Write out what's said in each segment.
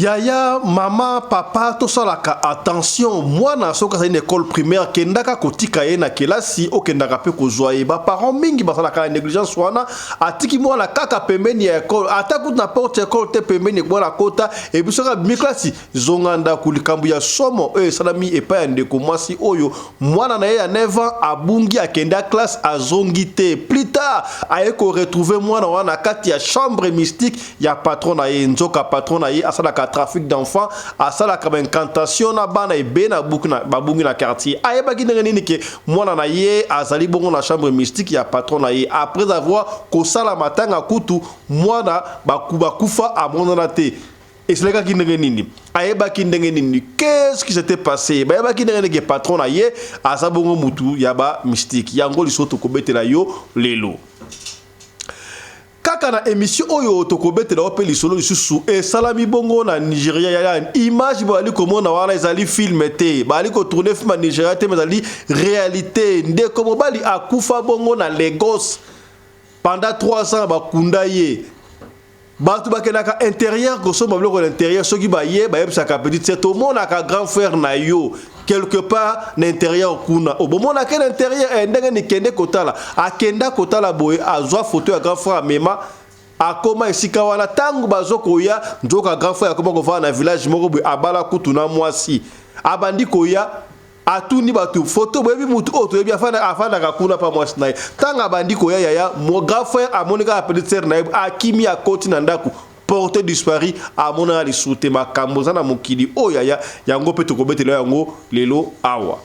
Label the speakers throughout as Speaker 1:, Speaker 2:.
Speaker 1: Yaya, mama, papa, tosalaka attention. Mwana soki azali na école primaire, kendaka kotika ye na kelasi, okendaka mpe kozwa ye. Baparent mingi basalaka na négligence wana, atiki mwana kaka pembeni ya école, ata kutu na porte ya école te, pembeni mwana akota ebi soki abimi klasi, zonga ndako. Likambo ya somo oyo esalami epai ya ndeko mwasi oyo, mwana na ye ya 9 ans abungi, akende ya classe, azongi te. Plus tard aye koretrouver mwana wana na kati ya chambre mystique ya patron na ye. Nzoka patron na ye asalaka trafic d'enfants, asalaka baincantation na bana ebele na babungi na quartier. Ayebaki ndenge nini ke mwana na ye azali bongo na chambre mystique ya patron na ye? Après avoir kosala matanga, kutu mwana bakufa, amonana te. Esalekaki ndenge nini? Ayebaki ndenge nini? Qu'est-ce qui s'était passé? Bayebaki ndenge nini ke patron na ye aza bongo mutu ya bamystique? Yango liso tokobetela yo lelo kaka na émission oyo. Tokobetela yo mpe lisolo lisusu esalami bongo na Nigeria. Ya image bazali komona wana ezali film te, bazali kotourner film ya Nigeria te, mais ezali réalité. Ndeko mobali akufa bongo na Lagos pendant 3 ans, bakunda ye. Bato bakendaka intérieur kosomba biloko na intérieur. Soki baye, bayebisaka petite sœur: "Tomonaka grand frère na yo quelque part na intérieur kuna." Obomonaka na intérieur ndenge nikende kotala. Akenda kotala boye, azwa photo ya grand frère, amema, akoma esika wana. Ntango bazokoya, nzoka grand frère akoma kovanda na village moko boye, abala kutu na mwasi. Abandi koya, atuni bato: "Foto, boyebi mutu oyo?" "Toyebi, afandaka kuna pa mwasi na ye." Ntango abandi koya, yaya, mo grand frère amoni kaka petite sœur na ye, akimi, akoti na ndako, porté disparu, amonaka lisusu te. Makambo eza na mokili oyo, yaya, yango mpe tokobetela yango lelo awa.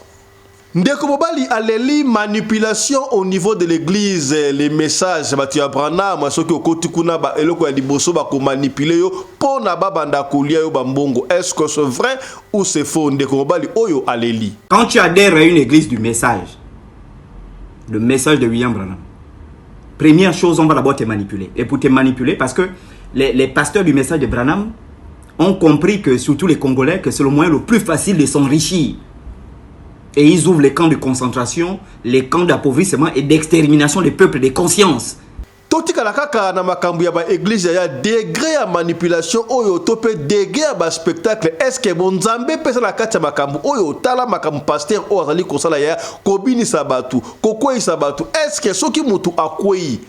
Speaker 1: Ndeko mobali aleli manipulation au niveau de l'église, les messages. Bato ya Branham, soki okoti kuna, ba eloko ya liboso bakomanipuler yo mpo na babanda kolia yo bambongo. Est-ce que c'est vrai ou c'est faux? Ndeko mobali oyo aleli.
Speaker 2: Quand tu adhères à une église du message, le message de William Branham, première chose, on va d'abord te manipuler. Et pour te manipuler, parce que les pasteurs du message de Branham ont compris que, surtout les Congolais, que c'est le moyen le plus facile de s'enrichir. Et ils ouvrent les camps de concentration, les camps d'appauvrissement et d'extermination des peuples des consciences.
Speaker 1: Totikala kaka na makambo ya baéglise ya degré ya manipulation oyo to mpe degré ya baspectacle. Est-ce bonzambe mpesa na kati ya makambo oyo? Tala makambo pasteur oyo azali kosala ya kobinisa bato, kokweyisa bato. Est-ce soki motu akwei,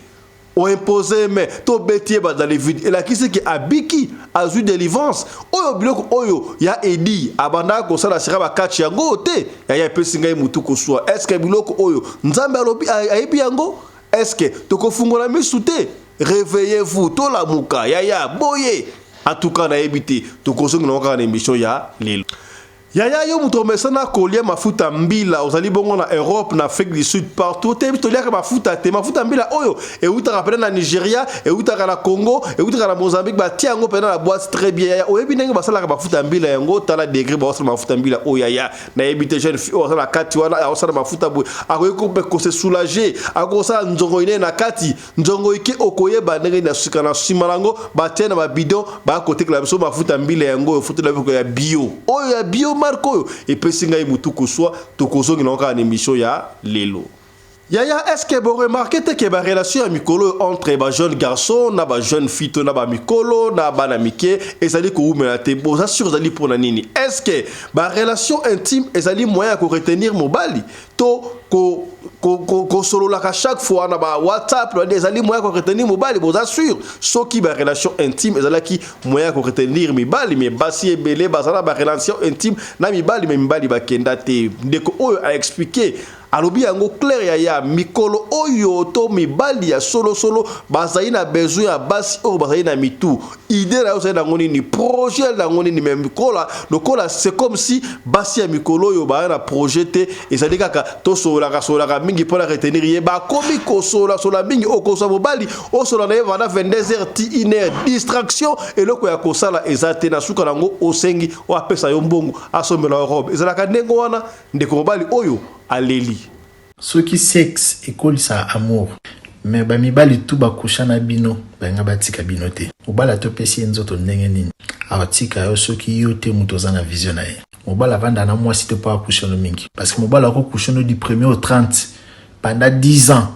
Speaker 1: oimposer mais tobeti ye dans le vide, elakisi ke abiki, azwi délivrance? Oyo biloko oyo ya edi abandaka kosala sika bakati yango te, yaya, epesi ngai motu koswa. Est-ce biloko oyo Nzambe alobi ayebi yango? Est-ce tokofungola misu te? Réveillez-vous, tolamuka, yaya. Boye en tout cas nayebi te, tokozongela kaka na émission ya lelo. Yaya, yo moto omesana kolia mafuta mbila, ozali bongo na Europe, na Afrique du Sud, partout te toliaka mafuta te. Mafuta mbila oyo eutaka pene na Nigeria, eutaka na Congo, eutaka na Mozambique, batia yango pene na boîte. Très bien, yaya, oyebi ndenge basalaka mafuta mbila yango? Tala degré baosala mafuta mbila oyo, yaya. Nayebi te, jeune fille oyo asala kati wana, aosala mafuta boye, akoki mpe kose soulager, akosala nzongo inene na kati, nzongo ike, okoyeba ndenge na sika na nsima nango batie na babidon, bakotekela biso mafuta mbila yango oyo futela biloko ya bio, oyo ya bio marque oyo epesi ngai motu koswa. Tokozongela kaka na émission ya lelo. Yaya, est ce que boremarquer te ke barelation ya mikolo oyo entre bajeune garçon na bajeune fille to na bamikolo na bana mike ezali kowumela te? Boza sûr ezali mpona nini? Est ce que barelation intime ezali moyen ya koretenir mobali, to kosololaka chaque fois na ba WhatsApp ezali moyen ya koretenir mobali? Boza sûr? Soki barelation intime ezalaki moyen ya koretenir mibali, mais basi ebele bazala barelation intime na mibali, mais mibali bakenda te. Ndeko oyo aexpliquer, alobi yango clair. Yaya, mikolo oyo to mibali ya solosolo bazali na besoin ya basi oyo bazali na mitu. Idée na yo ozali nango nini? Projet nango nini? Mais mikola lokola c'est comme si basi ya mikolo oyo baya na projet te, ezali kaka tosololaka sololaka mingi mpona retenir ye. Bakomi kosolola mingi, okozwa mobali, osola na ye vanda 22 heures ti 1 heure, distraction, eloko ya kosala eza te. Na suka nango osengi oyo apesa yo mbongo, asombela yo robe. Ezalaka ndenge wana. Ndeko mobali oyo aleli.
Speaker 3: Soki sexe ekolisaka amour, mais bamibali tu bakusha na bino, balinga batika bino te. Mobali atopesi ye nzoto ndenge nini akotika yo soki yo te moto oza na vision na ye? Mobali avanda na mwasi te mpo akusha no mingi, parce que mobali akokusha no du premier au 30 pendant 10 ans,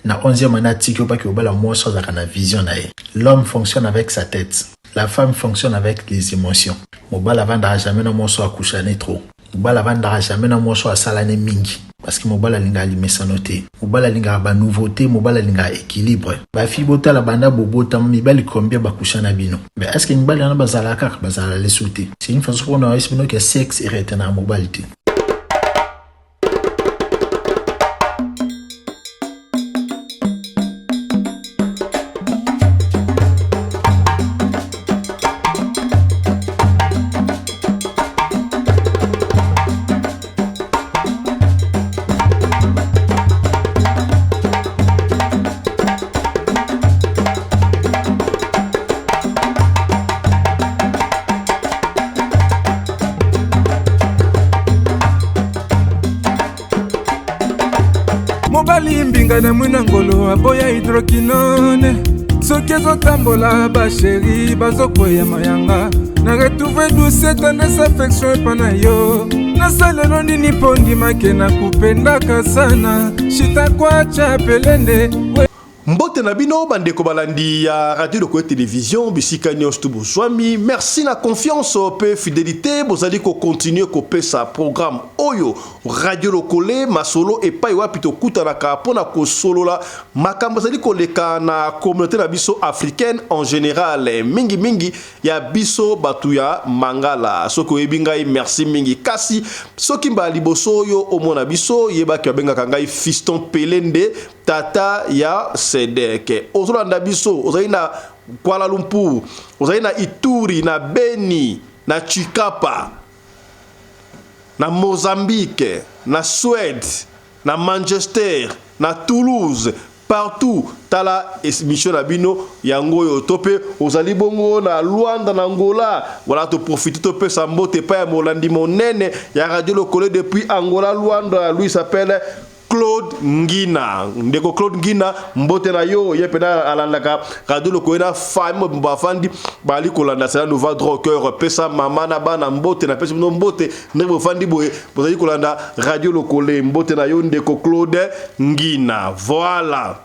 Speaker 3: na 11e année atiki yo. Paki mobali mwasi azalaka na vision na ye. L'homme fonctionne avec sa tête. La femme fonctionne avec les émotions. Mobali avandaka jamais na mwasi oyo akusha ne trop. Mobali avandaka jamais na mwasi oyo asala ne mingi. Parce que mobali alingaka limesano te. Mobali alingaka ba nouveauté, mobali alingaka équilibre. Ba fille botala banda bobotama mibali combien bakusha na bino? Mais est-ce que mibali wana bazalaka kaka bazala lesu te? C'est une façon pour na bino que sexe eretenaka mobali te.
Speaker 4: Mobali mbinga na mwina ngolo aboya hydroquinone soki ezotambola basheri bazokweya mayanga na retrouve douce tendresse affection epa na yo nasalelo nini mpo ndimake na kupendaka sana shitakwacha pelende.
Speaker 1: Mbote na bino bandeko balandi ya Radio Lokole Television bisika nyonso tu bozwami. Merci na confiance pe fidelité bozali ko continuer kopesa programme oyo Radio Lokole masolo epai wapi tokutanaka mpo na kosolola makambo ezali koleka na communauté na biso africaine en général, mingi mingi ya biso bato ya Mangala. Soki oyebi ngai, merci mingi. Kasi soki mbala liboso oyo omona biso, yebaki babengaka ngai Fiston Pelende, tata ya Sedek. Ozolanda biso, ozali na Kuala Lumpur, ozali na Ituri, na Beni, na Chikapa, na Mozambique, na Suède, na Manchester, na Toulouse, partout, tala émission na bino yango oyo. To mpe ozali bongo na Luanda, na Angola. Voilà, toprofite topesa mbote epai ya molandi monene ya Radio Lokole depuis Angola, Luanda. Lui s'appelle Claude Ngina. Ndeko Claude Ngina, mbote na yo. Ye mpena alandaka Radio Lokole na famille mobimba, bafandi bali kolanda. Cela nous va droit au cœur. Pesa mama na bana mbote, napesi bino mbote ndenge bofandi boye bozali kolanda Radio Lokole. Mbote na yo, ndeko Claude Ngina. Voilà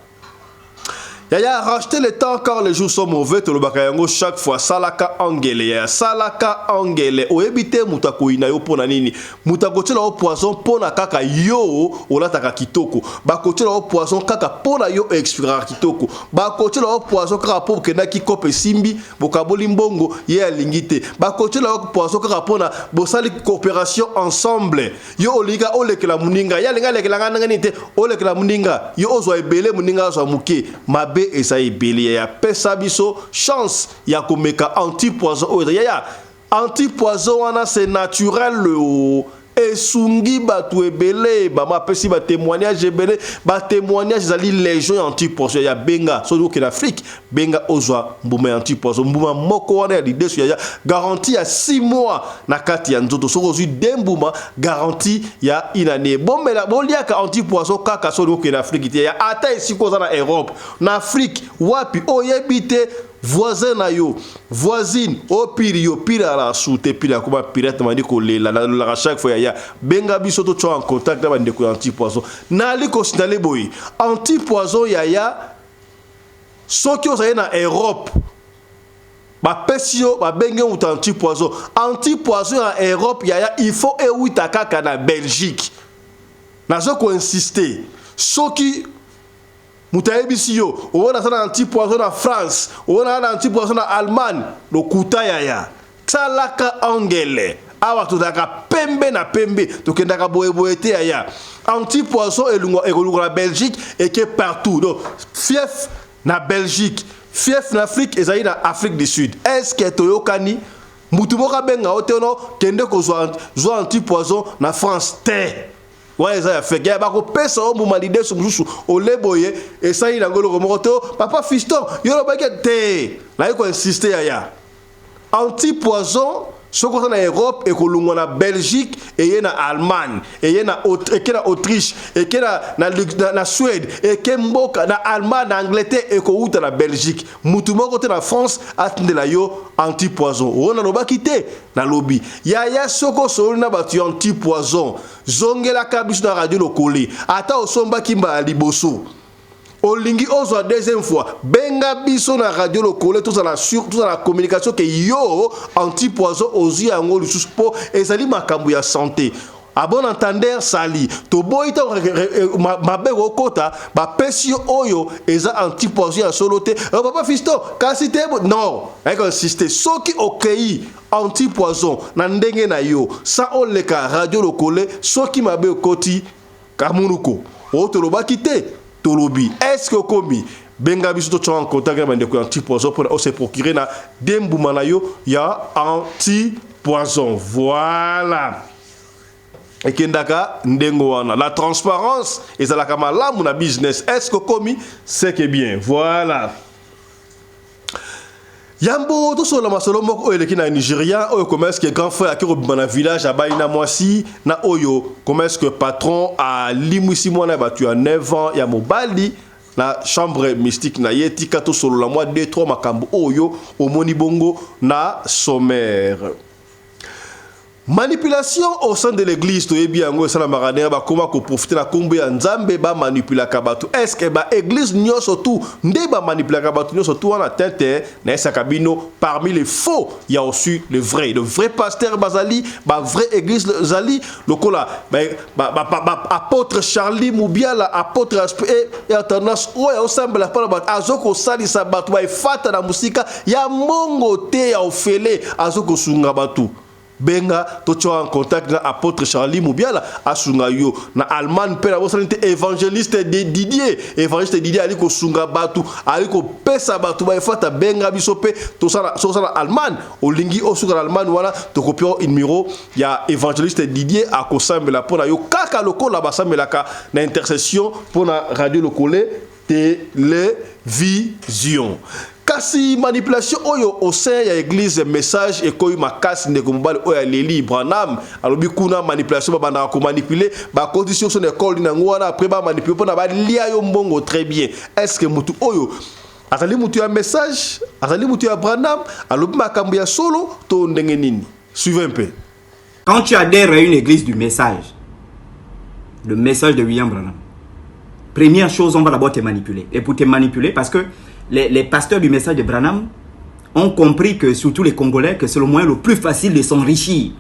Speaker 1: yaya, racheter le temps car les jours sont mauvais. Tolobaka yango chaque fois. Salaka angele yaya, salaka angele. Oyebi te moto akoyina yo mpo na nini. Moto akotiela yo poison mpo na kaka yo olataka kitoko, bakotiela yo poison kaka mpo na yo expiraka kitoko, bakotiela yo poison kaka mpo okendaki kope esimbi, bokaboli mbongo, ye alingi te, bakotiela yo poison kaka mpo na bosali coopération ensemble. Yo olinga olekela moninga, ye alingi alekela nga ndenge nini te. Olekela moninga, yo ozwa ebele, moninga azwa moke. Mabe eza ebele yaya. Pesa biso chance ya komeka anti poison oyo eza yaya. Anti poison wana, c'est naturel o esungi bato ebele. Bama apesi batémoignage ebele, batémoignage ezali légion ya anti poison ya. Benga soki okende Afrique, benga ozwa mbuma ya anti poison. Mbuma moko wana ya lideso ya garantie ya 6 mois na kati ya nzoto. Soki ozwi de mbuma, garantie ya une année. Bomela, boliaka anti poison kaka soki okende Afrique te ya. Ata esika oza na Europe, na Afrique, wapi oyebi te voisin na yo, voisine opiri yo pire ala su te, pire akoma pirate mandi kolela. Nalolaka chaque fois yaya, benga biso totya en contact na bandeko ya anti poison. Nali kosinale boye, anti poison yaya, soki ozali na Europe, bapesi yo, babengi yo moto anti poison. Anti poison ya Europe yaya, il faut ewita kaka na Belgique. Nazo koinsiste, soki moto ayebisi yo oyo naza na anti poison na France, oyo naza na anti poison na Allemagne, lokuta yaya. Salaka angele, awa tozalaka pembe na pembe, tokendaka boyeboye te yaya. Anti poison ekolungwa na Belgique, eke partout. Donc fief na Belgique, fief na Afrique ezali na Afrique du Sud. Est ce que toyokani? Mutu moko abenga yo te no kende kozwa zwa anti poison na France te, wana eza ya fake ya. Bakopesa yo mbuma lideso mosusu ole boye, esali nango eloko moko te. Papa Fiston, yo olobaki te. Naye koinsiste yaya, anti poison soki oza na Europe, ekolungwa na Belgique, eye na Allemagne, eye na eke na Autriche, eke na Suède, eke mboka na Allemagne, na Angleterre, ekowuta na Belgique. Mutu moko te na France atindela yo anti poison oyo. Nalobaki te, nalobi yaya, soki osololi na bato ya anti poison, zongelaka biso na Radio Lokole. Ata osombaki mbala liboso. Olingi ozwa deuxième fois, benga biso na Radio Lokole, tozala sur, tozala communication ke yo anti-poison ozwi yango lisusu, mpo ezali makambo ya santé. À bon entendeur, sali. Toboyi ntango mabe kokota, bapesi yo oyo eza anti-poison ya solo te. Papa Fiston, kasi te, non, ayeka insiste. Soki okei anti-poison na ndenge na yo sa oleka Radio Lokole, soki mabe ekoti kamunuko oyo tolobaki te, tolobi. Est ce que okomi? Benga biso, totyaka en contact na bandeko ya anti-poison mpona ose procurer na de mbuma na yo ya anti-poison. Voilà, ekendaka ndenge wana. La transparence ezalaka malamu na business. Est ce que okomi? C'est que bien. Voilà, yambo tosolola masolo moko oyo eleki na Nigeria, oyo comment est-ce que grand frère ake kobima na village, abai na mwasi na oyo, comment est-ce que patron alimwisi mwana ya bato ya 9 ans ya mobali na chambre mystique na ye. Tika tosolola mwa 2 3 makambo oyo omoni bongo na sommaire. Manipulation au sein de l'église, toyebi yango esalamaka ndenge bakóma koprofiter na nkombo ya Nzambe, bamanipulaka bato. Est ce que baéglise nyonso tu nde bamanipulaka bato nyonso tu wana? Te te, nayesaka bino, parmi les faux ya aussi le vrai. Le vrai pasteur bazali, bavrai église ezali lokola apôtre Charlie Mubiala, apôtre ya tendance oyo aosambela mpona bato, azokosalisa bato baefata na mosika ya mbongo te, ya ofele, azokosunga bato. Benga, totia en contact na apôtre Charlie Mubiala, asunga yo na Allemagne. Mpe nabosani te évangéliste de Didier. Évangéliste Didier ali kosunga bato, ali kopesa bato baefata. Benga biso mpe tosala Allemagne. Olingi osuka na Allemagne wana, tokopia numéro ya évangéliste Didier, akosambela mpo na yo kaka lokola basambelaka na intercession mpo na Radio Lokole Télévision. Kasi manipulation oyo au sein ya église message ekoyi makasi. Ndeko mobali oyo aleli Branham, alobi kuna manipulation, babandaka komanipuler, bakotisi nyonso na ekole nango wana, après bamanipuler mpona balia yo mbongo. Très bien. Est ce que mutu oyo azali mutu ya message, azali mutu ya Branham, alobi makambo ya solo to ndenge nini? Suivez un peu.
Speaker 2: Quand tu adhères à une église du message, le message de William Branham, première chose, on va d'abord te manipuler. Et pour te manipuler, parce que les pasteurs du message de Branham ont compris que, surtout les Congolais, que c'est le moyen le plus facile de s'enrichir.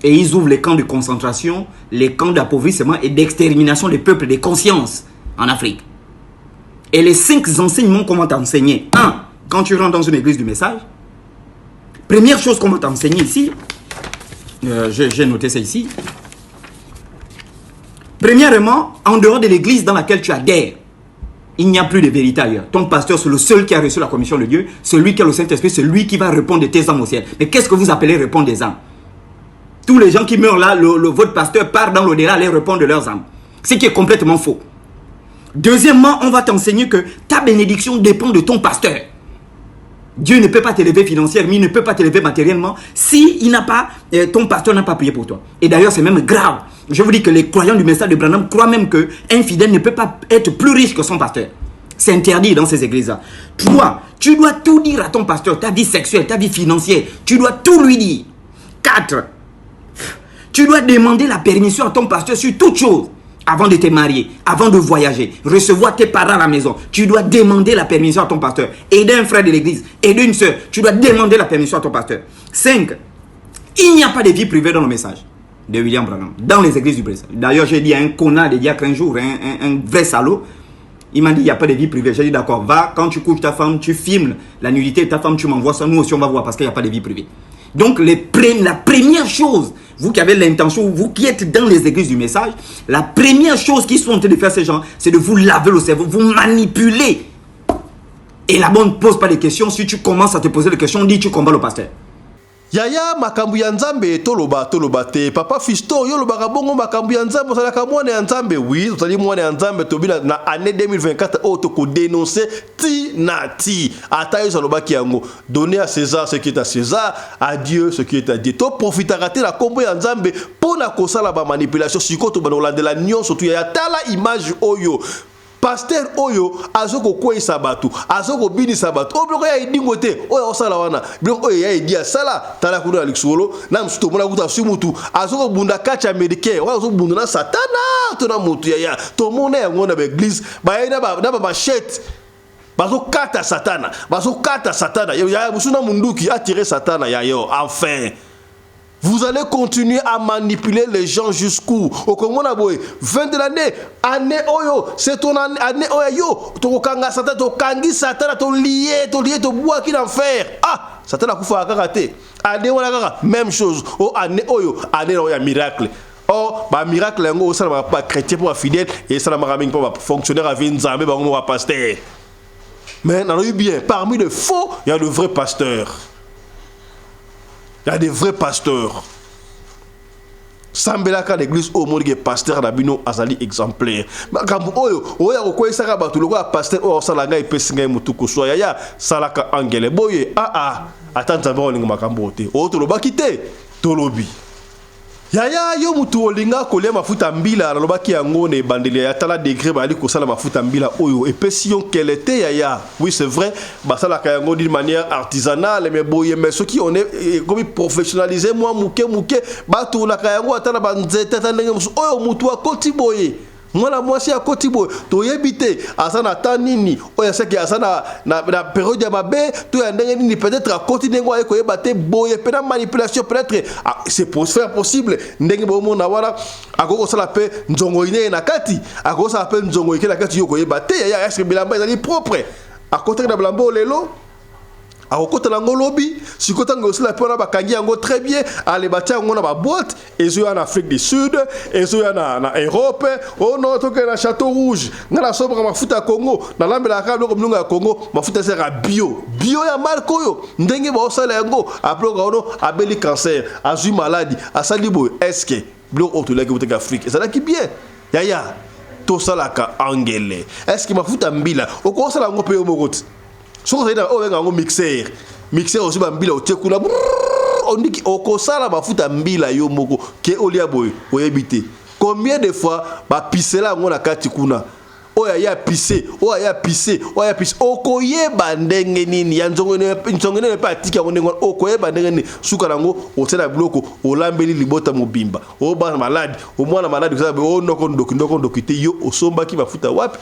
Speaker 2: Et ils ouvrent les camps de concentration, les camps d'appauvrissement et d'extermination des peuples des consciences en Afrique. Et les cinq enseignements qu'on va t'enseigner. Un, quand tu rentres dans une église du message, première chose qu'on va t'enseigner ici, j'ai noté ça ici. Premièrement, en dehors de l'église dans laquelle tu adhères, il n'y a plus de vérité ailleurs. Ton pasteur, c'est le seul qui a reçu la commission de Dieu, celui qui a le Saint-Esprit, c'est lui qui va répondre de tes âmes au ciel. Mais qu'est-ce que vous appelez répondre des âmes? Tous les gens qui meurent là, votre pasteur part dans l'au-delà aller répondre de leurs âmes. Ce qui est complètement faux. Deuxièmement, on va t'enseigner que ta bénédiction dépend de ton pasteur. Dieu ne peut pas t'élever financièrement, il ne peut pas t'élever matériellement si il n'a pas, ton pasteur n'a pas prié pour toi. Et d'ailleurs, c'est même grave. Je vous dis que les croyants du message de Branham croient même qu'un fidèle ne peut pas être plus riche que son pasteur. C'est interdit dans ces églises-là. Trois, tu dois tout dire à ton pasteur, ta vie sexuelle, ta vie financière. Tu dois tout lui dire. Quatre, tu dois demander la permission à ton pasteur sur toute chose. Avant de te marier, avant de voyager, recevoir tes parents à la maison, tu dois demander la permission à ton pasteur. Aider un frère de l'église, aider une soeur, tu dois demander la permission à ton pasteur. 5. Il n'y a pas de vie privée dans le message de William Branham, dans les églises du Brésil. D'ailleurs, j'ai dit à un connard de diacre un jour, un vrai salaud, il m'a dit il n'y a pas de vie privée. J'ai dit d'accord, va, quand tu couches ta femme, tu filmes la nudité de ta femme, tu m'envoies ça, nous aussi on va voir parce qu'il n'y a pas de vie privée. Donc la première chose, vous qui avez l'intention, vous qui êtes dans les églises du message, la première chose qu'ils sont en train de faire ces gens, c'est de vous laver le cerveau, vous manipuler. Et là-bas, on ne pose pas de questions. Si tu commences à te poser des questions, on dit tu combats le pasteur.
Speaker 1: Yaya, makambo ya Nzambe, toloba toloba te. Papa Fiston, yo olobaka bongo makambo ya Nzambe, ozalaka mwana ya Nzambe. Oui, tozali mwana ya Nzambe. Tobi na année 2024 oyo tokodénoncer ti na ti. Ata Yesu alobaki yango: donner à César ce qui est à César, à Dieu ce qui est à Dieu. Toprofitaka te na nkombo ya Nzambe mpo na kosala bamanipulation. Sikoyo tobanda kolandela nyonso tu. Yaya, tala image oyo. Pasteur oyo azo kokweyisa bato, azo kobinisa bato, oyo biloko ya edingo te oyo akosala wana, biloko oyo ya edi asala. Tala kuna na lisolo na mosusu tomona kuta aswi mutu azo kobunda kati ya américain wana, azobunda na satana to na mutu. Yaya, tomona yango na baeglise, bayei na bamachete, bazokata satana, bazokata satana. Yaya, mosusu na munduki atire satana. Yayo, enfin, vous allez continuer à manipuler les gens jusqu'où? Okomona boye, fin de l'année, année oyo, c'est ton année, année oyo yo tokokanga satan, tokangi satana, tolie, tolie, tobwaki na enfer. Ah, satan akufaka kaka te. Année wana kaka même chose. O année oyo, année oyo ya miracle. Or bamiracle yango osalamaka mpo bachrétien, mpo bafidèle, esalamaka mingi mpo bafonctionnaire avi Nzambe, bango mo bapasteur. Mais nalobi bien, parmi les faux, il y a le vrai pasteur, il y a des vrais pasteurs. Sambelaka na église oyo omoni ke pasteur na bino azali exemplaire. Makambo oyo oyo akokweyisaka bato lokola pasteur oyo asala, ngai epesi ngai motu koswa. Yaya, salaka angele boye. Aa, ata Nzambe olinga makambo oyo te. Oyo tolobaki te, tolobi. Yaya, yo mutu olinga kolia mafuta mbila, nalobaki yango na ebandeli ya tala degré bayali kosala mafuta mbila oyo epesi yo nkele te. Yaya, oui, c'est vrai, basalaka yango d'une manière artisanale, mais boye, mais soki on est ekomi professionnalisé mwa moke moke, batournaka yango ata na banzete, ata ndenge mosusu. Oyo mutu akoti boye, mwana mwasi akoti boye, toyebi te aza na ta nini oyo asaki, aza na période ya mabe to ya ndenge nini. Peut-être akoti ndenge aye koyeba te boye mpe na manipulation. Peut-être, ah, c'est pour faire possible ndenge bomona wana, akoki kosala mpe nzongo inene na kati, akoki kosala mpe nzongo ike na kati, yo koyeba te. Yaya, est-ce bilamba ezali propre? Akotaki na bilamba oyo lelo, akokota nango lobi. Sikoyo ntango osala mpe wana, bakangi yango très bien, ale batia yango na baboîte, ezoya na Afrique du Sud, ezoya na Europe. Oh non, tokende na Château Rouge. Ngai nasombaka mafuta ya Congo, nalambelaka kaka biloko milongo ya Congo, mafuta esalaka bio bio ya marque oyo. Ndenge baosala yango, après ono abeli cancer, azwi maladi, asali boye. Est-ce biloko oyo toliaki butaki Afrique ezalaki bien? Yaya, tosalaka angele. Est-ce mafuta mbila okosala yango mpe yo moko ti soki ozali na oyo benga yango mixeur? Mixeur, ozwi bambila, otie kuna, ondiki, okosala mafuta mbila yo moko ke olia boye. Oyebi te combien de fois bapisela yango na kati kuna. Oyo aye apise, oyo aye apise, oyo aye apise, okoyeba ndenge nini ya nzongo nini mpe atiki yango ndenge wana? Okoyeba ndenge nini? Suka nango, otie na biloko, olambeli libota mobimba, obana maladi, omwana maladi, o noko ndoki, ndoko ndoki te. Yo osombaki mafuta wapi?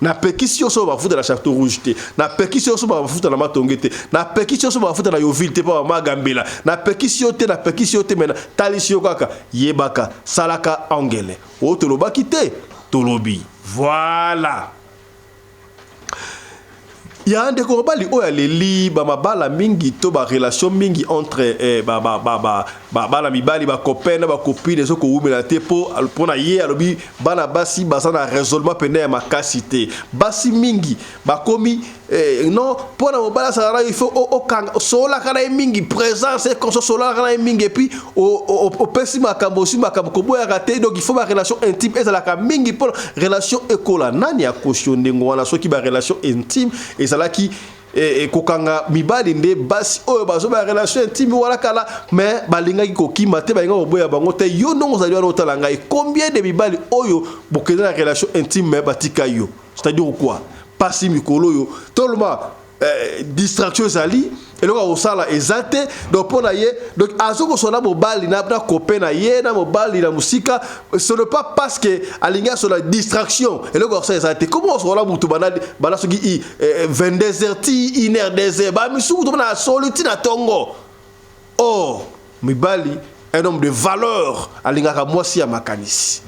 Speaker 1: Napekisi yo so mafuta na Château Rouge te, napekisi yo so mafuta na Matonge te, napekisi yo so mafuta na Yoville te, mpo bamagambela, napekisi yo te, napekisi yo te. Me talisi yo kaka, yebaka, salaka angele. Oyo tolobaki te, tolobi. Voilà. Ya ndeko mobali oyo aleli bamabala mingi to barelation mingi entre eh, ba, ba, ba, ba, ba, bana mibali, bacopain na bacopine, ezokowumela te mpo na ye. Alobi bana basi baza na raisonnement pene ya makasi te. Basi mingi bakomi eh, non, mpo na mobali azala na, il faut okanga, osololaka na ye mingi, présence ososololaka na ye mingi, et puis opesi makambo, osi makambo, koboyaka te. Donc il faut barelation intime ezalaka mingi mpo relation ekola. Nani akosi yo ndenge wana? Soki barelation intime ezalaki kokanga mibali nde basi oyo bazoba relation intime wana kala, mais balingaki kokima te, balingaki koboya bango te. Yo ndongo ozali wana otala ngai, combien de mibali oyo bokende na relation intime mais batika yo? C'est-à-dire quoi? Pasi mikolo oyo toloma distraction ezali, eloko ya kosala eza te. Donc mpo na ye, donc azokosola mobali na copain na ye, na mobali na mosika. Ce n'est pas parce que alingi asola, distraction, eloko ya kosala eza te. Comment osola mutu bana soki 22 heures ti 1 heure, 2 heures, bamisuku to bana asoli ti na ntongo? Or mibali, un homme de valeur alingaka mwasi ya makanisi.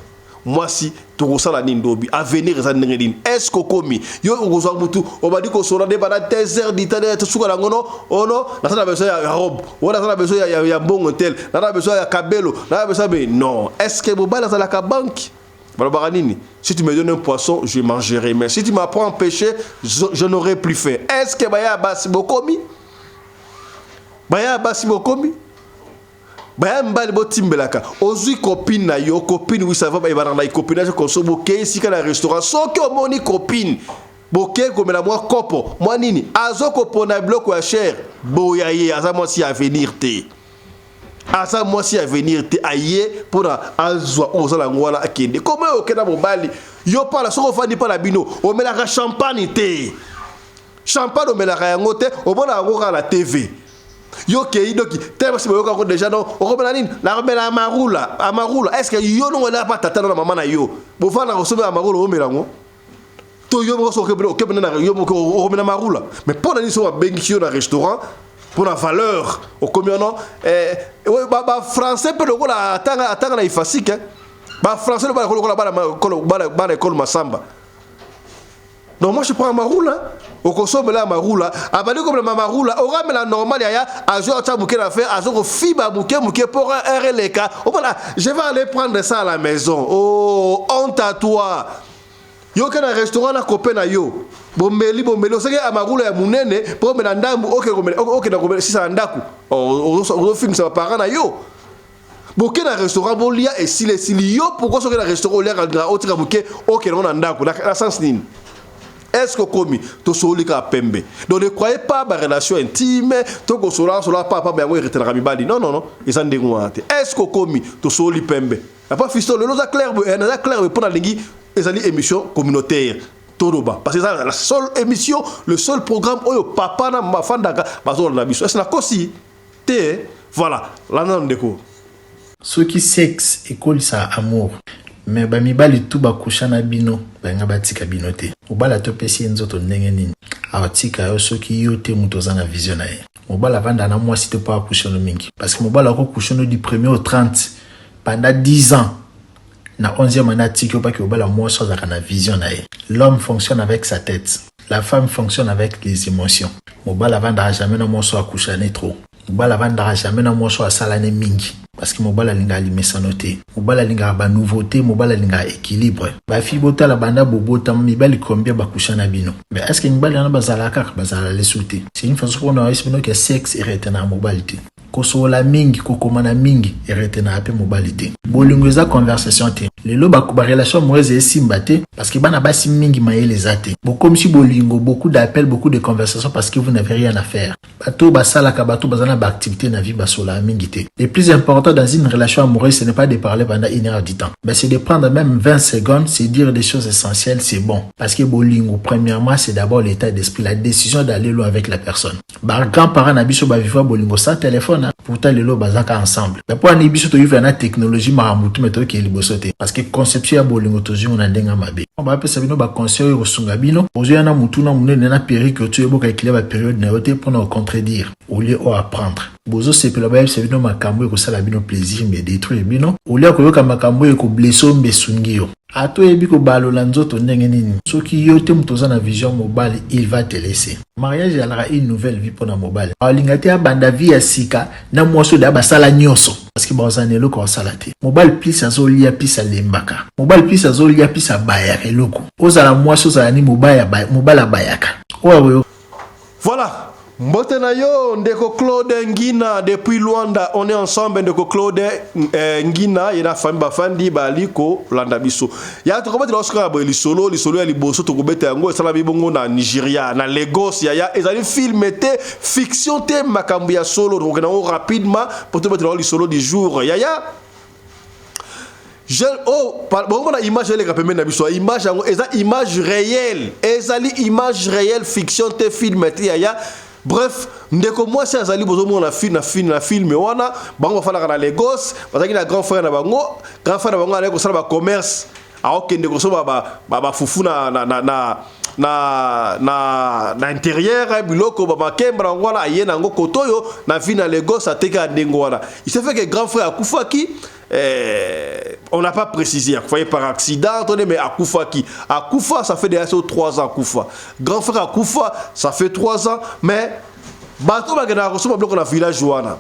Speaker 1: Mwasi tokosala nini ndobi? Avenir eza ndenge nini? Est ce okomi yo okozwa mutu, obandi kosola nde bana 2 heures du temps, tosuka nango no ono naza na besoin ya robe oyo, naza na besoin ya mbongo tel, naza na besoin ya kabelo, naza na besoin. Mais non, est ce que mobali azalaka banque? Balobaka nini? Si tu me donnes un poisson, je mangerai, mais si tu m'apprends à pêcher, je n'aurai plus faim. Est ce que baya basi bokomi, baya basi bokomi, baya mibali botimbelaka? Ozwi copine na yo, copine, oui, ça va, ebandaka na copinage konso. Bokei esika na restaurant, soki omoni copine, bokei komela mwa kopo mwa nini, azokopona biloko ya cher, boya ye, aza mwasi ya avenir te, aza mwasi ya avenir te. Aye mpona azwa oyo ozala yango wana, akende. Koma oyo okenda mobali Yo pala soki ofandi mpa na bino omelaka champagne te. Champagne omelaka yango te, omona yango kaka na TV. Yo kei doki te basi boyoka yango déjà non okomela nini? Nakomela amarula, amarula. Est-ce que yo nongo elaka pa tata na mama na yo? Bofanda kosomba amarula omela yango? To yo moko soki okebena na yo moko okomela marula. Mais mpo na nini soki babengisi yo na restaurant mpo na valeur okomi wana eh, ba, ba français mpe lokola atanga atanga na ifasike eh. Ba français lokola lokola bana bana bana école Masamba. Donc moi je prends Amarula, okosombela Amarula, abandi komela Amarula, oramela normal yaya, azo atia muke na fer, azo ko fiba muke muke pour un releka. Omona, je vais aller prendre ça à la maison. Oh, honte à toi. Yo ke na restaurant na copain na yo. Bomeli bomeli osaki amarula ya munene po omela ndambu oke komela oke na komela sisa na ndaku. Ozofingisa ba parents na yo. Boke na restaurant bolia esili esili yo pourquoi soki na restaurant oliaka ngra otika moke okende ngo na ndako na, na sens nini? Est-ce que okomi tosololi kaka pembe? Donc ne croyez pas ba relation intime to kosolola solola pa pa yango eretenaka mibali. Non non non, eza ndenge wana te. Est-ce que okomi tosololi pembe? Papa Fiston lelo oza clair boye, naza clair boye mpo nalingi ezali émission communautaire toloba parce que eza la seule émission, le seul programme oyo papa na mama bafandaka bazolanda biso. Est-ce nakosi? Te voilà landa ndeko.
Speaker 3: Soki sexe ekolisaka amour mais ba mibali tout ba coucha na bino balinga batika bino te. Mobali ata opesi ye nzoto ndenge nini ako tika yo soki yo te mutu oza na vision na ye. Mobali avandaka na mwasi te po a couche no mingi parce que mobali ako couche no du premier au 30 pendant 10 ans na 11e annee atiki yo pake obala mwasi oyo azalaka na vision na ye. L'homme fonctionne avec sa tete, la femme fonctionne avec les emotions. Mobali avandaka jamais na mwasi oyo acoucha ne trop. Mobali avandaka jamais na mwasi oyo asala ne mingi parce que mobali alingaka limesano te. Mobali alingaka ba nouveaute, mobali alingaka equilibre. Ba filles botala banda bobotama mibali combien ba coucha na bino? Mais est-ce que mibali wana bazalaka kaka? Bazala lisusu te. C'est une façon pona oyebisa bino que sexe e retenaka mobali te. Kosolola mingi, kokomana mingi e retenaka pe mobali te. Bolingo eza conversation te. Lelo ba ba relation amoureuse esimba te parce que bana basi mingi mayele eza te. Bokomisi bolingo beaucoup d'appels, beaucoup de conversations parce que vous n'avez rien à faire. Bato oyo basalaka, bato oyo baza na ba activites na vie basololaka mingi te. Le plus important dans une relation amoureuse ce n'est pas de parler pendant une heure du temps mais c'est de prendre meme 20 secondes, se dire des choses essentielles, c'est bon. Parce que bolingo premièrement c'est d'abord l'état d'esprit, la decision d'aller loin avec la personne. Ba grand parents na biso ba vivra bolingo sans telephone hein. Pourtant lelo bazaka ensemble. Mais po ani biso to vivre na technologie makambo tout mais toke liboso te parce que conception ya bolingo tozwi ngo na ndenge ya mabe. Ba pesa bino ba conseil oyo ekosunga bino, ozoya na mutu na munene na perruque otie boka ekile ba periode na yo te pona o contredire au lieu o apprendre. Bozo sepela bayebisa bino makambo ekosala bino plaisir mais detruire bino au lieu ya koyoka makambo oyo eko blesser yo mbe esungi yo. Ata oyebi kobalola nzoto ndenge nini, soki yo te moto oza na vision mobali il va te laisser. Mariage ezalaka une nouvelle vie pona mobali. Alinga te abanda vie ya sika na mwasi oyo deja basala nyoso parce que bakozala na eloko ya kosala te. Mobali plus azolia plus alembaka. Mobali plus azolia plus abayaka eloko. Ozala mwasi ozala nini mobali abayaka. Oyo
Speaker 1: Voilà. Mbote na yo ndeko Claude Ngina depuis Luanda, on est ensemble ndeko Claude eh, Ngina ye na famille bafandi bali kolanda biso. Ya tokobetela biso kaka boye lisolo, lisolo ya liboso tokobeta yango esalami bongo na Nigeria, na Lagos yaya, ezali film te, fiction te, makambo ya solo tokokenda yango rapidement po tobetela yango lisolo du jour yaya. Je, oh, bomona image eleka pembeni na biso image yango eza image réelle ezali image réelle fiction te film te yaya bref ndeko mwasi azali bozomona na film na film wana bango bafandaka na Lagos bazalaki na grand frère na bango grand frère na bango azalaki kosala ba commerce aokende kosomba bafufu ba, ba na, na, na, na na na na intérieur eh, biloko ba makemba na yango wana aye na yango koto oyo na vie na Lagos ateka ndenge wana il s'est fait que grand frère akufaki eh, on n'a pas précisé akufa par accident attendez mais akufaki akufa ça fait déjà 3 ans akufa grand frère akufa ça fait 3 ans mais bato bakendaka kosomba biloko na village wana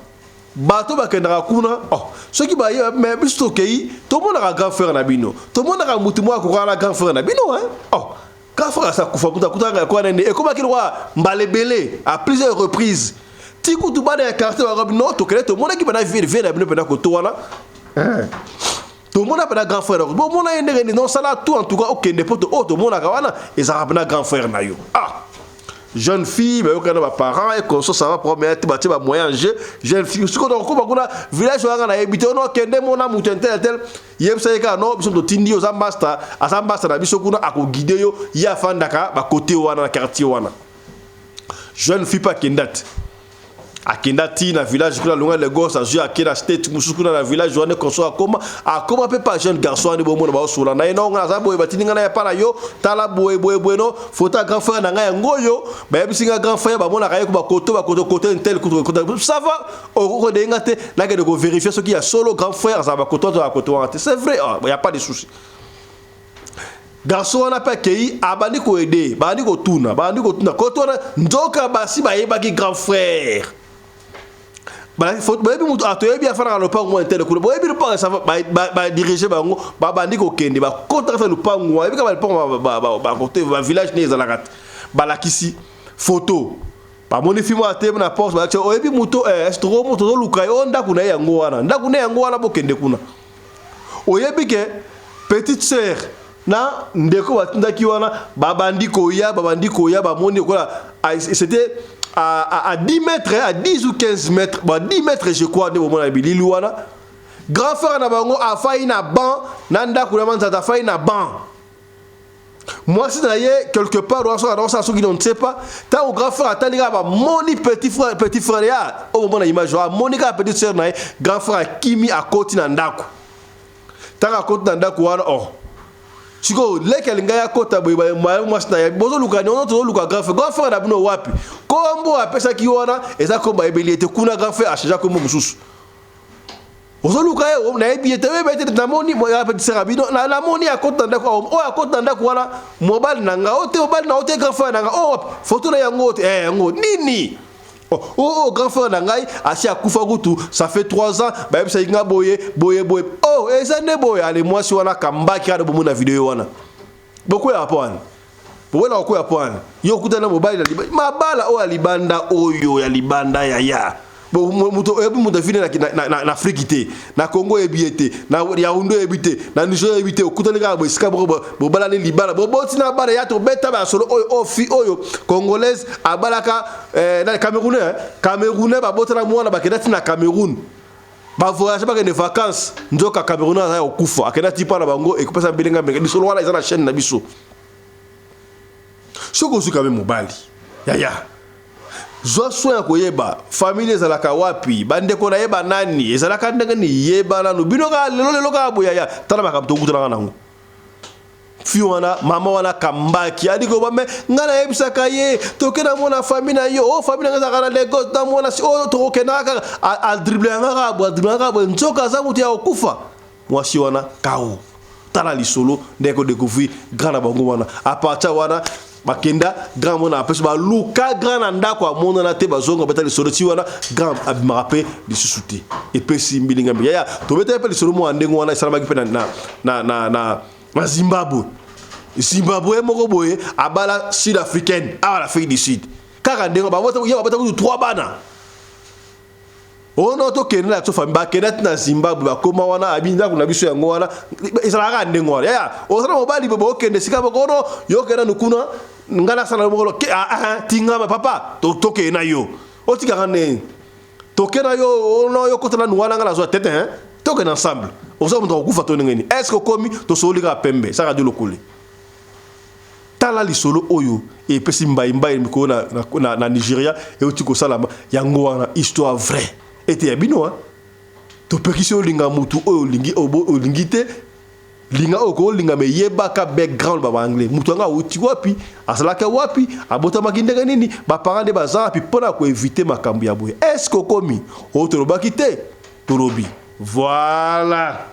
Speaker 1: bato bakendaka kuna oh, soki baye mais biso tokei tomonaka grand frère na bino tomonaka motu moko akokaka na grand frère na bino hein? oh, grand frère asa kufa moto akutaka kwa nani ekomaki lokola mbala ebele à plusieurs reprises ti kutu bana ya quartier bakabi no tokende tomonaki bana vie vie na bino mpena koto wana eh. tomona mpena grand frère bomona ye ndenge nini nosala tout en tout cas okende poto oyo tomonaka wana ezalaka mpena grand frère na yo ah. Jeune fille bayokana na baparent et conso, ça va, problème te, batie bamoyen en jeu. Jeune fille sikoyo tokokoma kuna village wana, nayebi te ono okende mona moto un tel, yebisa ye kaka no biso totindi yo, oza mbasta, aza mbasta na biso kuna, akoguide yo, ye afandaka bakote wana na quartier wana. Jeune fille mpe akenda te, akenda ti na village kuna, alonga Lagos, azwi, ake na state mosusu kuna na village wana konso, akoma mpe pa jeune garçon wana. Bomona baosola na ye: "No, nga naza boye, batindi nga na ye pa na yo, tala boye boye boye, no foto ya grand frère na ngai yango oyo, bayebisi nga grand frère bamonaka ye ko bakoto bakoto kote un tel koto. Ça va, okokodenga nga te, nakende kovérifier soki ya solo grand frère azala bakoto, azala bakoto wana te." C'est vrai, ah, y a pas de souci. Garçon wana mpe akei, abandi koaider, babandi kotuna koto wana, nzoka basi bayebaki grand frère, boyebi mutu toyebi afandaka lopango mwa un tel kuna, boyebi lopango, ça badirige bango, babandi kokende, bakotaka fe lopango, bayebi kaka lopango bakote bavillage nde ezalaka te. Balakisi photo, bamoni fille moko atelemi na porte, balakisi: "Oyebi moto estro moto tozoluka ye o ndako na ye yango wana, ndako na ye yango wana, bokende kuna." Oyebi ke petite sœur na ndeko batindaki wana babandi koya, babandi koya, bamoni lokola c'était à 10 mètres, à 10 ou 15 mètres, bon, 10 mètres je crois, nde bomona bilili wana. Grand frère na bango afai na banc na ndako na manzata, afai na banc, mwasi na ye quelque part wana, soki azosala soki on ne sait pas. Ntango grand frère atali kaka, bamoni petit frère, petit frère ya oyo bomona image, amoni kaka petite sœur na ye, grand frère akimi, akoti na ndako. Ntango akoti na ndako wana, oh, sikoyo leki alingai akɔta boye, mwasi na ye: "Bozoluka nini?" "Tozoluka grand frère." "Grand frère na bino wapi?" Kombo apesaki wana eza kombo ayebeli ye te kuna, grand frère achange kombo mosusu. "Ozoluka ye, nayebi ye te, oyeba ete namoni petite bino, namoni akota na ndako oyo, akota na ndako wana, mobali na nga oyo te, mobali na yo te, grand frère na nga oyo, foto na yango te, yango nini? Oh, oh, oh, grand frère na ngai asi akufa kutu, ça fait 3 ans, bayebisaki nga boye boye boye." Oh, eza nde boye. Ale, mwasi wana kambaki wana, bomona video wana, bokweyaka mpo wana, bowela kokwea mpo wana. Yo okutana mobali na mabala oyo ya libanda, oyo ya libanda yaya, moto oyebi moto afini na Afrique te, na Congo oyebi ye te, na Yaounde oyebi te, na Nigeria oyebi te, okutani kaka bo esika moko, bobalani libala, boboti na bana ya tobeta basolo oyo oyo fi oyo congolaise abalaka nani, Camerounais, Camerounais, babotana mwana, bakenda ti na Cameroun, bavoyage, bakende vacances, nzoka Camerounais aza ya kokufa, akenda ti mpa na bango, ekopesa mbelenga mbenge. Lisolo wana eza na chaîne na biso. Soki ozwi kame mobali yaya, zwa soin ya koyeba famille ezalaka wapi, bandeko na ye banani, ezalaka ndenge nini, yeba nanu. Bino kaka lelo lelo kaka boye yaya, tala makambo tokutanaka nango. Fi wana, mama wana kambaki adi koba me ngai nayebisaka ye: "Toke na mona famille na yo." "O, famille na ngai ezalaka na Lagos." Na mona oyo tokokendaka kaka, adrible yanga kaka boye, adrible yanga kaka boye, nzoka aza moto ya kokufa. Mwasi wana kao, tala lisolo ndenge kodécouvrir grand na bango wana. À partir wana bakenda, grand mona apesi, baluka grand na ndako, amonana te, bazonga, beta lisolo ti wana grand abimaka mpe lisusu te. Epesi mbilinga mbi yaya, tobetaki mpe lisolo moko ya ndenge wana, esalamaki mpe na Zimbabwe. Zimbabwe moko boye abala sud africaine awa na Afrique du Sud, kaka ndenge ye babota kutu trois bana. Ono tokende na biso famille, bakenda ti na Zimbabwe, bakóma wana, abi ndako na biso yango wana. Ezalaka kaka ndenge wana yaya, ozala mobali boye, bokende esika moko, ono yo okenda nukuna, ngai nasala mokolo tingama papa, tokende na yo, otikaka ndenge toke na yo, ono yo kota nanu wana, ngai nazwa tete, hein, tokende ensemble, oza moto akokufa to ndenge nini? Est ce que okomi tosoli kaka pembe saka di lokole? Tala lisolo oyo epesi mbaimbai mikolo na Nigeria, euti kosalama yango wana, histoire vraie ete ya bino. Topekisi olinga mutu oyo olingi, olingi te, linga oyo kolinga, me yebaka background. Ba baanglais, mutu yango awuti wapi, azalaki wapi, abotamaki ndenge nini, baparent nde baza wapi, mpona koéviter makambo ya boye. Est ce que okomi oyo tolobaki te? Tolobi voilà.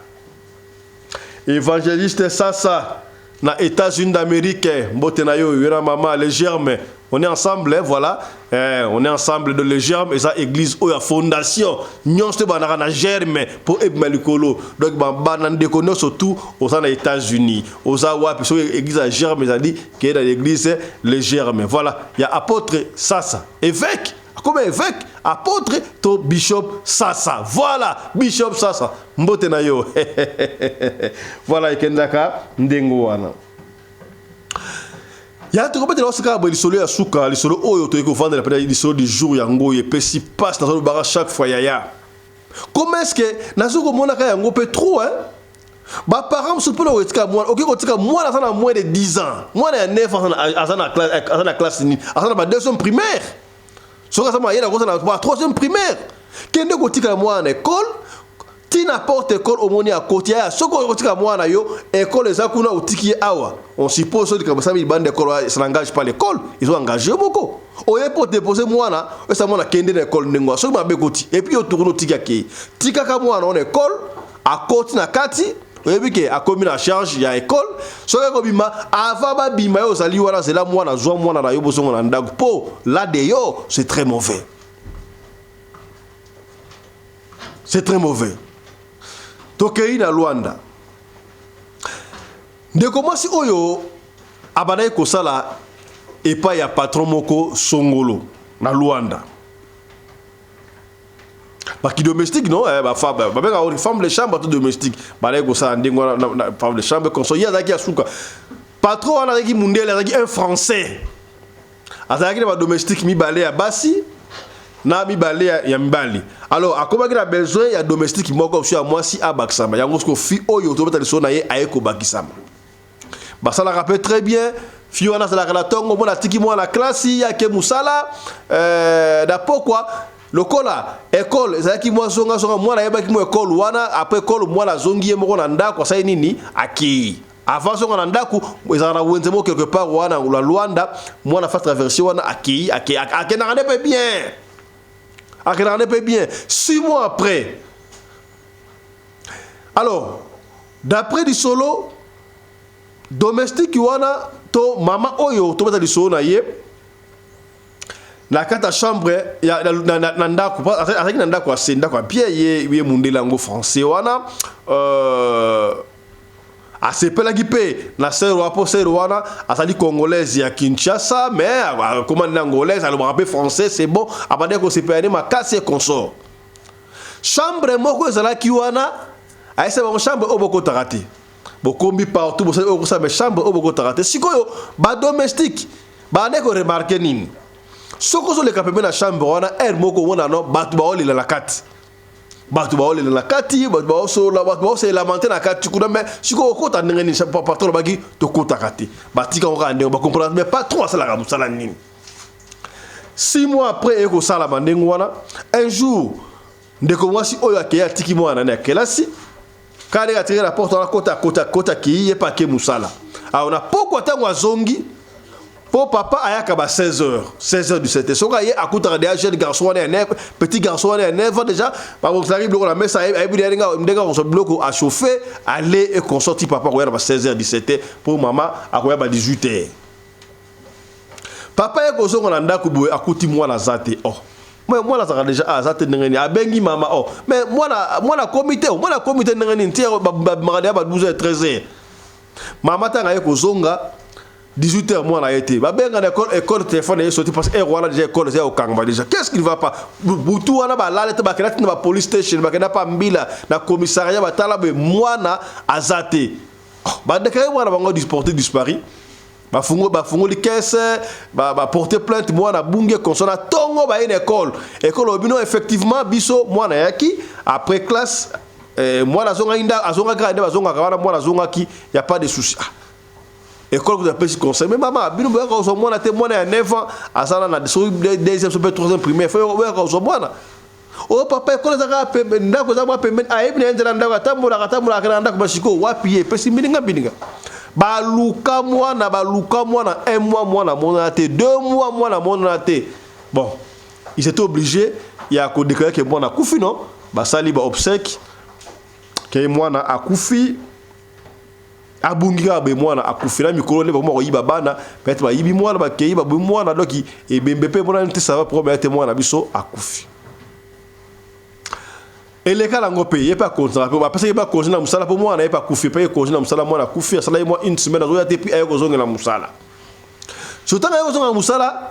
Speaker 1: Évangéliste Sasa na États-Unis d'Amérique, mbote na yo, yo na mama les germes, on est ensemble, hein, voilà, eh, on est ensemble de les germes. Eza église oyo ya fondation nyonso te bandaka na germe mpo ebima likolo. Donc bana, ndeko nyonso tout oza na États-Unis, oza wapi, soki église ya germe ezali, keye na l'église les germes, voilà, ya apôtre Sasa, évêque, comme évêque, apôtre to bishop Sasa, voilà, bishop Sasa, mbote na yo. Voilà, ekendaka ndenge wana. Ya tokobetela osika boye lisolo ya suka, lisolo oyo toyei kovandela mpenza, lisolo du jour yango oyo epesi mpasi. Nazolobaka chaque fois, yaya, comment est-ce que nazo komonaka yango mpe trop, hein? Baparent mosusu, mpona kotika mwana, okoki kotika mwana aza na moins de 10 ans, mwana ya 9 ans, aza na classe nini? Aza na ba deuxième primaire. Soki aza mayele, akoza na ba troisième primaire. Kende kotikala mwana na école, ntina porte école, omoni akoti. Aya, soki okotika mwana yo, école eza kuna, otiki ye awa, on suppose soki likambo esami libanda école, ça n'engage pas l'école, ils ont engagé yo moko. Oye mpo dépose mwana, esa mwana kende na école ndenge wana. Soki mabe ekoti, et puis yo tourne, otiki, akei, tikaka mwana wana école, akoti na kati, oyebi ke akomi na charge ya école. Soki akobima, avant babima, yo ozali wana, zela mwana, zwa mwana na yo, bozongo na ndako. Mpo là dehors, c'est très mauvais, c'est très mauvais. Tokei na Luanda. Ndeko mwasi oyo abandaki kosala epai ya patron moko songolo na Luanda, baki domestique, non, eh, bafemme babengaka femme de chambre to domestique, bandaki kosala ndenge wana, femme de chambre consort. Ye azalaki ya suka. Patron wana azalaki mundele, azalaki un Français. Azalaki na badomestique mibale ya basi na mibale ya mibali. Alors akomaki na besoin ya domestique moko mosusu ya mwasi abakisama. Yango siko fille oyo tobeta lisolo na ye aye kobakisama. Basalaka mpe très bien. Fille wana azalaka na ntongo, mona atiki mwana klasi, ye ake mosala. Na pokwa, lokola école ezalaki mwa zongazonga, mwana ayebaki mwa école wana. Après école, mwana azongi ye moko na ndako, asali nini? Akei. Avant zonga na ndako, ezalaka na wenze moko quelque part wana la Luanda, mwana fa traverse wana, akei, akei, akendaka nde mpe bien, akendaka nde mpe bien. 6 mois après, alors d'après lisolo, domestique wana to mama oyo tobeta lisolo na ye, na kati ya chambre ya, na ndako, azalaki na ndako ase, ndako ya bien. Ye mundele yango Français wana, asepelaki mpe na sœur wana, mpo sœur wana azali Congolaise ya Kinshasa, mais akoma nde Angolaise, alobaka mpe français, c'est bon. Abandaki kosepela nde makasi et consort. Chambre moko ezalaki wana, ayesa bango: chambre oyo bokotaka te, bokombi partout, bosali oyo kosala, mais chambre oyo bokotaka te. Sikoyo badomestique bandeki koremarquer nini? Soki ozoleka pembeni na chambre wana, heure moko omona no bato baolela na kati, bato baolela na kati, bato baosolola, bato baoselamante na kati kuna. Mais sikoyo okota ndenge nini? Patron alobaki tokotaka te, batika ngo kaka ndenge bacomprendre. Mais patron asalaka mosala nini? 6 mois après, ekosalama ndenge wana. Un jour, ndeko mwasi oyo akei, atiki mwana na ya kelasi kaka ndenge atiki na porte wana, kota, kota, kota, akei ye mpe, ake mosala. Awa na pokwa, ntango azongi, mpo papa ayaka ba 16 heures, 16 heures 17, soki aye, akutaka deja jeune garçon wana ya 9, petit garçon wana ya 9 ans déjà, babongisaki biloko na mesa, ayebi ndenge akozwa biloko, achauffe ale et consort. Ti papa akoya na ba 16 heures 17, mpo mama akoya ba 18 heures. Papa ye kozonga na ndako boye, akuti mwana aza te. Oh, mais mwana azalaka déjà, aza te, ndenge nini? Abengi mama: oh, mais mwana akomi te, mwana akomi te, ndenge nini? Ti babimaka deja ba 12 heures, 13 heures. Mama ntango aye kozonga 18 heures, mwana ye te. Babenga na école, école téléphone ye soti, parce que heure wana déjà école eza kokangama déjà. Qu'est-ce qui ne va pas? Butu wana balala te, bakenda tina ba police station, bakenda pa mbila na commissariat, batala boye, mwana aza te. Oh, badéclarer mwana bango porté disparu, bafungoli caisse, baporte plainte, mwana abungi consort. Na ntongo baye na école, école oyo bino, effectivement biso mwana ayaki après classe, mwana azongaki, azongaki kaka nde bazongaka wana, mwana azongaki, ya pas de souci. Ah, école kuta apesi conseil: mais mama, bino boyaka kozwa mwana te, mwana ya 9 ans aza na soki deuxième, soki mpe troisième primaire, fo boyaka kozwa mwana oyo. Papa, école eza kaka pembeni, ndako eza mwa pembeni, ayebi na ye nzela ndako, atambolaka, atambolaka na ndako. Basikoyo wapi ye? Epesi mbilinga mbilinga. Baluka mwana, baluka mwana un mois, mwana monana te, 2 mois, mwana monana te. Bon, ils étaient obligés ya kodéclarer ke mwana akufi. Non, basali ba obsèque ke mwana akufi, abungi kaka boye, mwana akufi. Na mikolo nde bakoma koyiba bana, peut-être bayibi mwana, bakei baboyi mwana, donc ebembe mpe monani te. Ça va, problème te, mwana biso akufi. Eleka nango mpe, ye mpe akonzaka mpe, bapesaki mpe akonzi na mosala, mpo mwana ye mpe akufi, mpe ye konzi na mosala. Mwana akufi, asalaki mwa une semaine, azoya te, mpe aye kozongela mosala. So ntango aye kozongela mosala,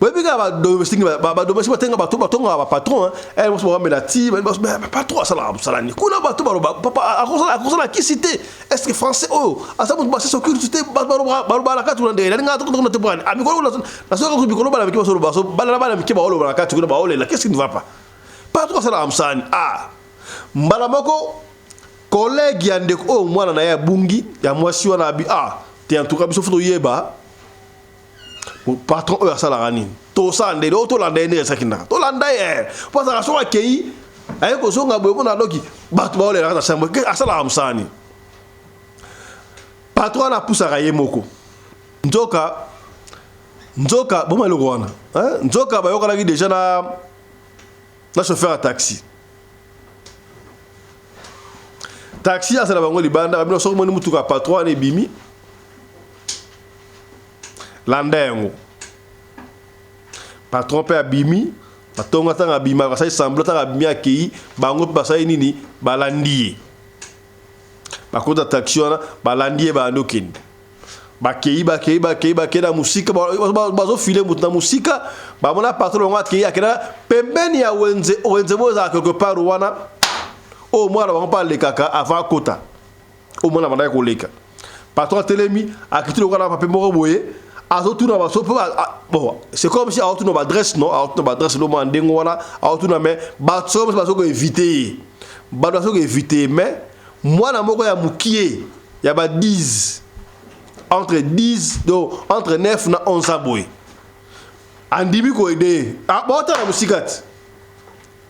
Speaker 1: Boyebi kaka badomestique, badomestique batenga bato, batongaka bapatron. Eh, mosusu bakamela ti patron asalaka mosala nini kuna. Bato baloba papa akosala kisi te. Est ce que français oyo aza moto basese occulte te? Balobaka na kati kuna ndenge nalinga kuna te bwani mikolo nasoka mikolo bana mike basoloba, bana bana mike baoloba na kati kuna, baolela. Qu'est ce qui ne va pas? Patron asalaka mosala nini? Ah, mbala moko collègue ya ndeko oyo mwana na ye abungi ya mwasi wana abi: "Ah te, en tout cas biso faut toyeba patron oyo asalaka nini. Tosala ndenge oyo, tolanda ye ndenge esakindaka, tolanda ye mpo azalaka soki akei, aye kozonga boye mpona doki bato baolelaka na chambre. Asalaka mosala nini?" Patron wana apusaka ye moko. Nzoka boma eloko wana, nzoka bayokanaki déjà na chauffeur ya taxi. Taxi azala bango libanda, babino: "Soki moni mutuka patron wana ebimi, landa yango." Patron mpe abimi batonga. Ntango abima, basali semblant. Ntango abimi, akei, bango mpe basali nini? Balandi ye. Bakota taxi wana, balandi ye, bandi okende. Bakei, bakei, bakei, bakei na mosika, bazofile moto na mosika. Bamona patron bango akei, akenda pembeni ya wenze. Wenze mo ezala quelque part wana oyo mwana bango mpe alekaka avant akota, oyo mwana bandaki koleka. Patron atelemi, akiti lokola na papier moko boye, azotuna baso mpe. Bon, c'est comme si azotuna baadresse, non, azotuna baadresse lo mwana ndenge wana azotuna, mais bato c'est comme si bazo koéviter ye, bato bazo koéviter ye. Mais mwana moko ya mokie ya ba 10, entre 10, donc entre 9 na 11 ans boye, andimi koaider ye. Baotala mosika te,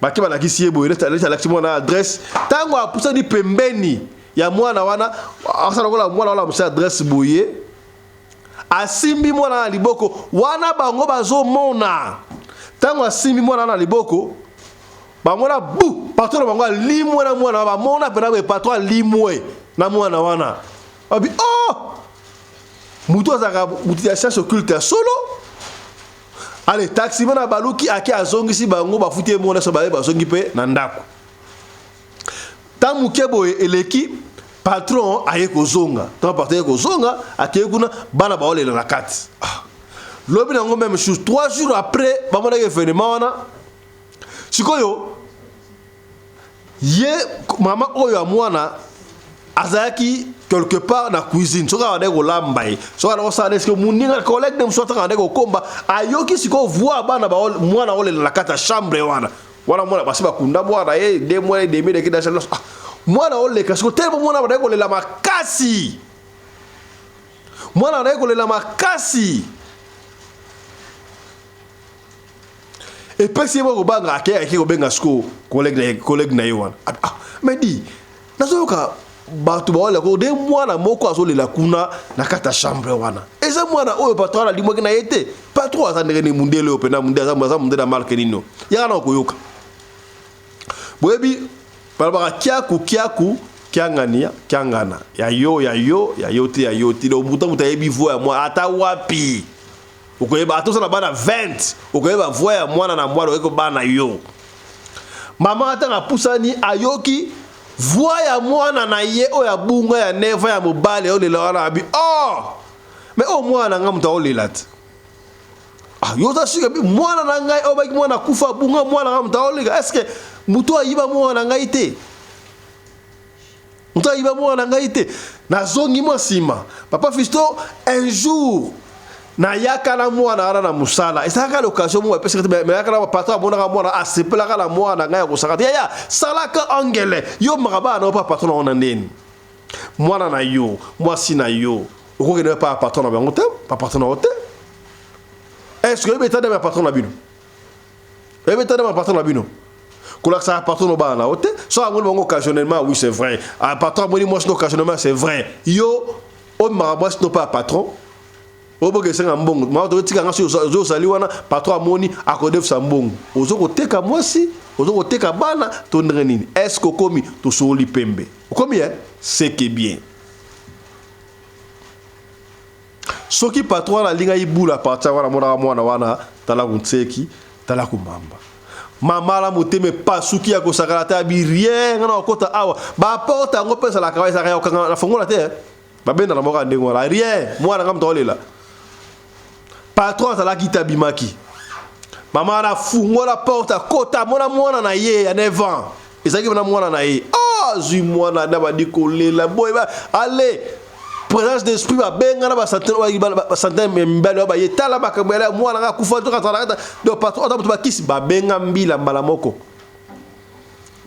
Speaker 1: bake balakisi ye boye, neti alakisi mwana adresse. Ntango apusani pembeni ya mwana wana, asala lokola mwana wana amosi adresse boye, asimbi mwana na liboko wana. Bango bazomona ntango asimbi mwana na liboko, bamona bu patron na bango alimwe na mwana. Bamona mpena boye patron alimwe na mwana wana. Babi: "Oh, mutu azalaka mutu ya science occulte ya solo." Ale, taxi mona baluki ake, azongisi bango, bafuti ye mona so, baye bazongi mpe na ndako. Ntango moke boye eleki, patron aye kozonga. Ntango patron aye kozonga, akei kuna, bana baolela na kati. Ah. Lobi nango, même chose. 3 jours après, bamonaki événement wana. Sikoyo ye mama oyo ya mwana azalaki quelque part na cuisine. Soki abandaki kolamba ye, soki abandaki kosala, eske moninga collègue ne mosusu ataka abandaki kokomba, ayoki sikoyo voix bana, mwana olela na kati ya chambre wana. Wana mwana basi bakunda mwana ye 2 mois et demi eleki na chambre. Ah, mwana oleka sikoyo telema, mwana abandaki kolela makasi, mwana abandaki kolela makasi. Epesi ye moko kobanga. Ake, ake kobenga sikoyo collègue na ye wana: "Ah, mais di nazoyoka bato baolela ko de mwana moko azolela kuna na kati ya chambre wana. Eza mwana oyo patron alimwaki na ye te? Patron aza ndenge nini? Mundele oyo mpena mundele, aza mundele ya marke nini? Yaka na koyoka." Boyebi balobaka kiaku kiaku kiangania kiangana ya yo ya yo ya yo te ya yo te. Donc moto moto ayebi voix ya mwana ata wapi, okoyeba. Ata osala bana 20, okoyeba voix ya mwana na mwana okoyeba bana yo. Mama atanga apusani, ayoki voix ya mwana na ye oyo abunga ya neva ya mobali olela wana. Abi: "Oh, mais oyo mwana na ngai moto aolela te? Ah, yo oza sika mwana na ngai oyo baki mwana akufa abunga, mwana ngai moto aolela. Est ce que moto ayiba mwana na ngai te? Moto ayiba mwana na ngai te?" Nazongi mwa nsima, papa Fisto. Un jour nayaka na mwana wana na mosala. Ezalaka l'occasion moko bapesaka te. Nayaka na patron, amonaka mwana, asepelaka na mwana ngai ya kosaka te. Yaya, salaka angele yo maka bana na yo mpa patron na ngo na ndeni. Mwana na yo, mwasi na yo, okokende pa patron na bango te, pa patron na yo te. Est ce que oyebi etadama ya patron na bino? Oyebi etadama ya patron na bino? Kolakisaka patron no bana na yo te. So amoni bango occasionnellement, oui, c'est vrai. Ah, patron amoni mwasi no occasionnellement, c'est vrai. Yo omemaka mwasi no mpa ya patron, oboka esenga mbongo. Mama, tokotika nga soki ozali wana, patron amoni, akodefisa mbongo. Ozo koteka mwasi, ozo koteka bana to ndenge nini? Est ce que okomi tosoli pembe? Okomi eh? C'est que bien. Soki patron wana alingaki bula parti wana, amonaka mwana wana, tala kuntseki, tala kumamba. Mama ala motema epasuki ya kosakana te. Abi: "Rien, nga na kokota awa." Baporte yango mpe ezalaka ezalaka ya kokanga na fongola te, babendana moko ya ndenge wana. "Rien, mwana nga moto aolela." Patron azalaki te, abimaki. Mama wana afungola porte, akota, amona mwana na ye ya 9 ans, ezalaki mpena mwana na ye. Azwi mwana na bandi kolela boye, ale présence d'esprit, babenga na bacentaine ya mibali oyo baye tala makambo ya mwana nga akufa to donc patron ata moto bakisi, babenga mbila mbala moko,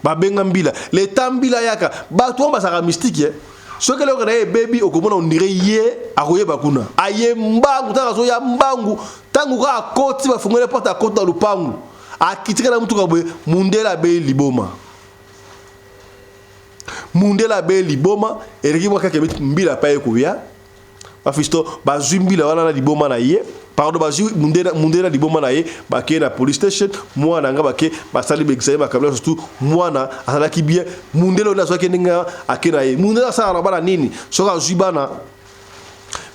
Speaker 1: babenga mbila leta, mbila yaka. Bato wana bazalaka mystique. Soki eloko na ye ebebi, okomona ondire ye akoyeba kuna, aye mbangu. Ntango azoya mbangu, ntango kaka akoti, bafungoli porte, akoti na lupangu, akitika na mutuka boye, mundele abeli liboma, mundele abeli liboma. Eleki mwa kaka mbila pa ye koya, bafisto bazwi mbila wana na liboma na ye, pardon, bazwi mundele na liboma na ye, bakei na police station. Mwana nga bake, basali baexamen, makambo surtout mwana azalaki bien. Mundele oyo azwaki ndenge ake na ye. Mundele asalaka na bana nini? Soki azwi bana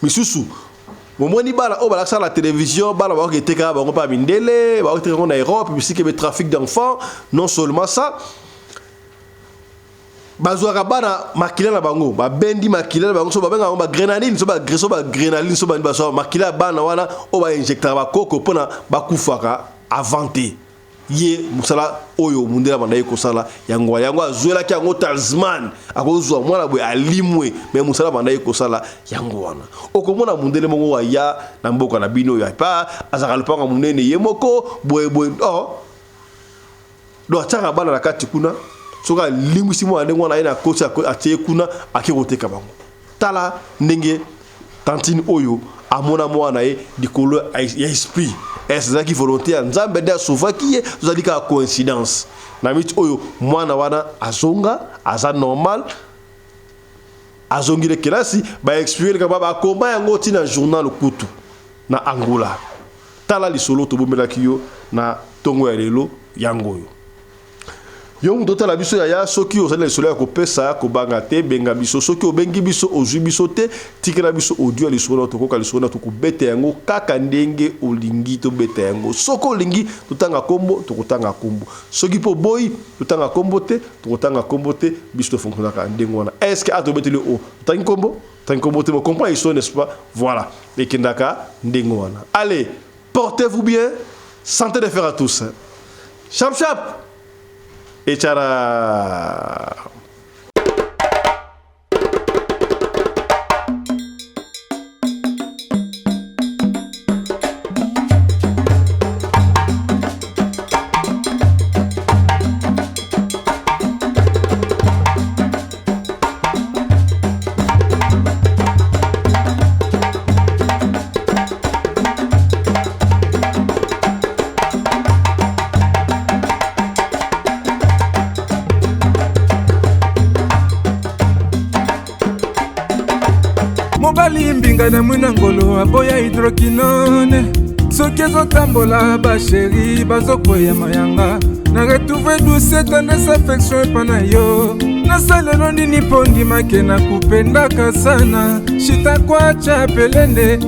Speaker 1: misusu, momoni bana oyo balakisaka na télévision, bana bakoki etekaka bango mpe ya mindele, bakoki eteka yango na Europe, bisika ebe trafic d'enfants. Non seulement ça, bazwaka bana makila na bango, babendi makila na bango, so babengaka bango bagrenaline, so so bagrenaline, so bandi bazwa makila ya bana wana oyo bainjectaka bakoko mpona bakufaka avant te. Ye mosala oyo mundele abandaki kosala yango, yango azwelaki yango talisman, akozwa mwana boye alimwe. Me mosala abandaki kosala yango wana, okomona mundele moko aya na mboka na bino oyo apa azalaka lopango monene, ye moko boyeboye, oh. Donc atiaka bana na kati kuna, soki alimwisi mwana ndenge wana, ye na koti atie kuna, ake koteka bango. Tala ndenge tantine oyo amona mwana ye likolo ya esprit. Est ezalaki volonté ya Nzambe nde asovaki ye, tozali kaka coïncidence na miti oyo mwana wana azonga, aza normal, azongile kelasi. Baexpliquer kaka, bakoma yango ntina journal kutu na Angola. Tala lisolo tobomelaki yo na ntongo ya lelo, yango oyo. Yo moto otala biso, yaya, soki ozali na lisolo ya kopesa, kobanga te, benga biso. Soki obengi biso, ozwi biso te, tikela biso audio ya lisolo na tokoka lisolo na tokobeta yango kaka ndenge olingi tobeta yango. Soki olingi totanga kombo, tokotanga kombo. Soki mpo oboyi totanga kombo te, tokotanga kombo te. Biso tofonctionnaka ndenge wana. Est ce que atobeteli o totangi kombo, totangi kombo te, bocomprend histoire, n'est-ce pas? Voilà, ekendaka ndenge wana. Allez, portez-vous bien, santé de fer à tous, chap chap et tchara.
Speaker 4: Mobali mbinga na mwina ngolo aboya hydroquinone, soki ezotambola basheri bazokweya mayanga. Na retrouve douce tendresse affection epa na yo. Nasalelo nini mpo ndimake nakupendaka sana? Shitakwacha pelende.